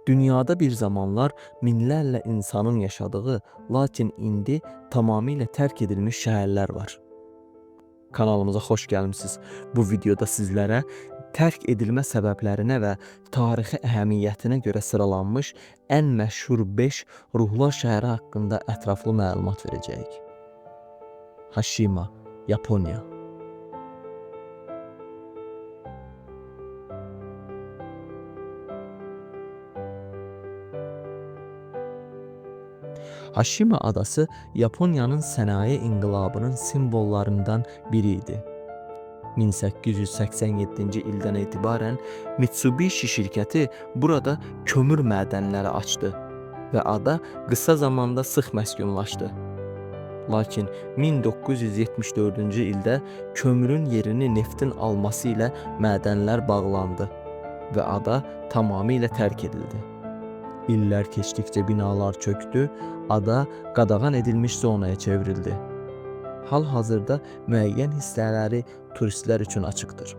Dünyada bir zamanlar minlərlə insanın yaşadığı, lakin indi tamamilə tərk edilmiş şəhərlər var. Kanalımıza xoş gəlmisiniz. Bu videoda sizlərə tərk edilmə səbəblərinə və tarixi əhəmiyyətinə görə sıralanmış ən məşhur 5 ruhlar şəhəri haqqında ətraflı məlumat verəcəyik. Hashima, Yaponiya. Hashima adası Yaponiyanın sənaye inqilabının simvollarından biri idi. 1887-ci ildən etibarən Mitsubishi şirkəti burada kömür mədənləri açdı və ada qısa zamanda sıx məskunlaşdı. Lakin 1974-cü ildə kömürün yerini neftin alması ilə mədənlər bağlandı və ada tamamilə tərk edildi. İllər keçdikcə binalar çökdü, ada qadağan edilmiş zonaya çevrildi. Hal-hazırda müəyyən hissələri turistlər üçün açıqdır.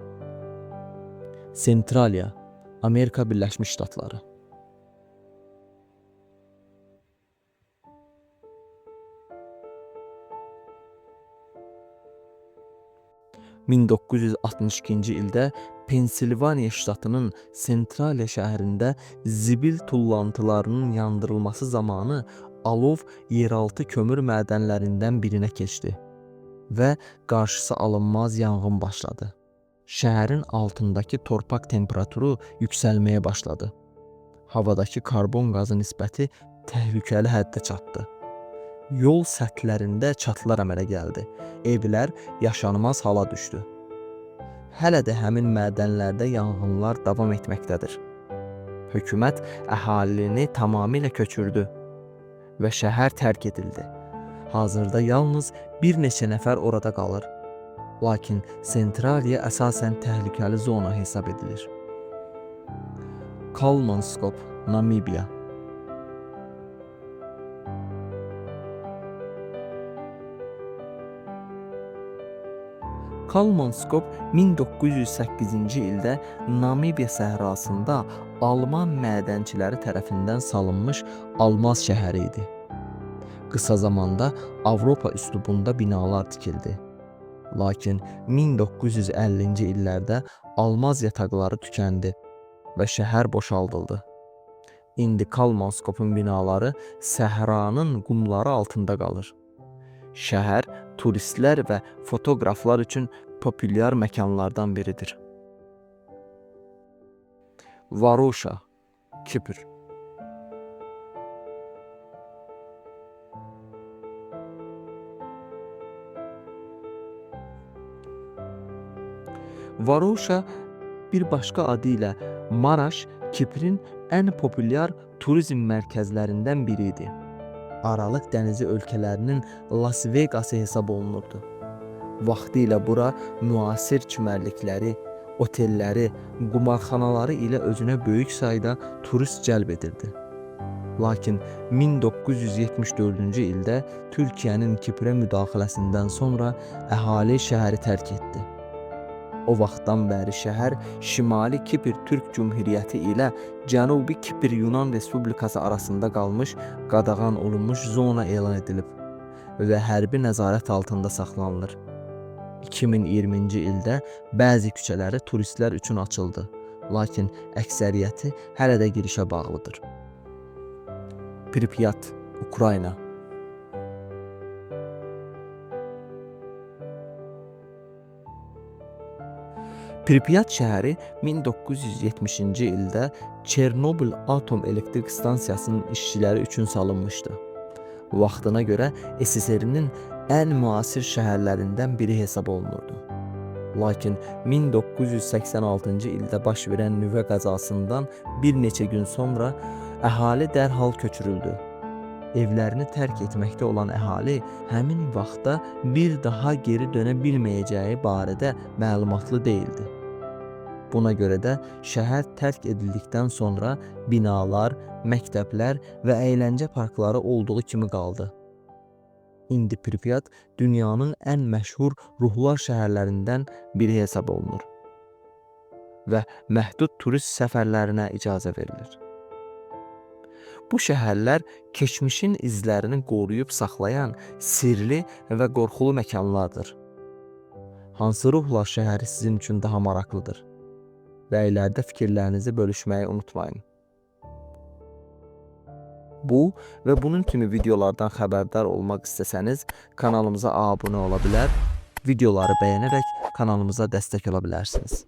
Sentraliya, Amerika Birləşmiş Ştatları. ...1962-ci ildə Pensilvaniya ştatının Sentraliya şəhərində zibil tullantılarının yandırılması zamanı alov yeraltı kömür mədənlərindən birinə keçdi və qarşısı alınmaz yanğın başladı. Şəhərin altındakı torpaq temperaturu yüksəlməyə başladı. Havadakı karbon qazı nisbəti təhlükəli həddə çatdı. Yol səthlərində çatlar əmələ gəldi. Evlər yaşanmaz hala düşdü. Hələ də həmin mədənlərdə yanğınlar davam etməkdədir. Hökumət əhalini tamamilə köçürdü və şəhər tərk edildi. Hazırda yalnız bir neçə nəfər orada qalır. Lakin Sentraliya əsasən təhlükəli zona hesab edilir. Kolmanskop, Namibiya. Kolmanskop 1908-ci ildə Namibiya səhrasında Alman mədənçiləri tərəfindən salınmış almaz şəhəri idi. Qısa zamanda Avropa üslubunda binalar tikildi. Lakin 1950-ci illərdə almaz yataqları tükəndi və şəhər boşaldıldı. İndi Kolmanskopun binaları səhranın qumları altında qalır. Şəhər turistlər və fotoqraflar üçün populyar məkanlardan biridir. Varosha, Kipr. Varosha bir başqa adı ilə Maraş, Kiprin ən populyar turizm mərkəzlərindən biri idi. Aralıq dənizi ölkələrinin Las Vegası hesab olunurdu. Vaxtilə bura müasir çimərlikləri, otelləri, qumarxanaları ilə özünə böyük sayda turist cəlb edirdi. Lakin 1974-cü ildə Türkiyənin Kiprə müdaxiləsindən sonra əhali şəhəri tərk etdi. O vaxtdan bəri şəhər Şimali Kipr Türk Cümhuriyyəti ilə Cənubi Kipr Yunan Respublikası arasında qalmış qadağan olunmuş zona elan edilib və hərbi nəzarət altında saxlanılır. 2020-ci ildə bəzi küçələri turistlər üçün açıldı, lakin əksəriyyəti hələ də girişə bağlıdır. Pripyat, Ukrayna. Pripyat şəhəri 1970-ci ildə Çernobil atom elektrik stansiyasının işçiləri üçün salınmışdı. Vaxtına görə SSR-nin ən müasir şəhərlərindən biri hesab olunurdu. Lakin 1986-cı ildə baş verən nüvə qəzasından bir neçə gün sonra əhali dərhal köçürüldü. Evlərini tərk etməkdə olan əhali həmin vaxtda bir daha geri dönə bilməyəcəyi barədə məlumatlı deyildi. Buna görə də şəhər tərk edildikdən sonra binalar, məktəblər və əyləncə parkları olduğu kimi qaldı. İndi Pripyat dünyanın ən məşhur ruhlar şəhərlərindən biri hesab olunur və məhdud turist səfərlərinə icazə verilir. Bu şəhərlər keçmişin izlərini qoruyub saxlayan sirli və qorxulu məkanlardır. Hansı ruhlar şəhəri sizin üçün daha maraqlıdır? Rəylərdə fikirlərinizi bölüşməyi unutmayın. Bu və bunun kimi videolardan xəbərdar olmaq istəsəniz kanalımıza abunə ola bilər, videoları bəyənərək kanalımıza dəstək ola bilərsiniz.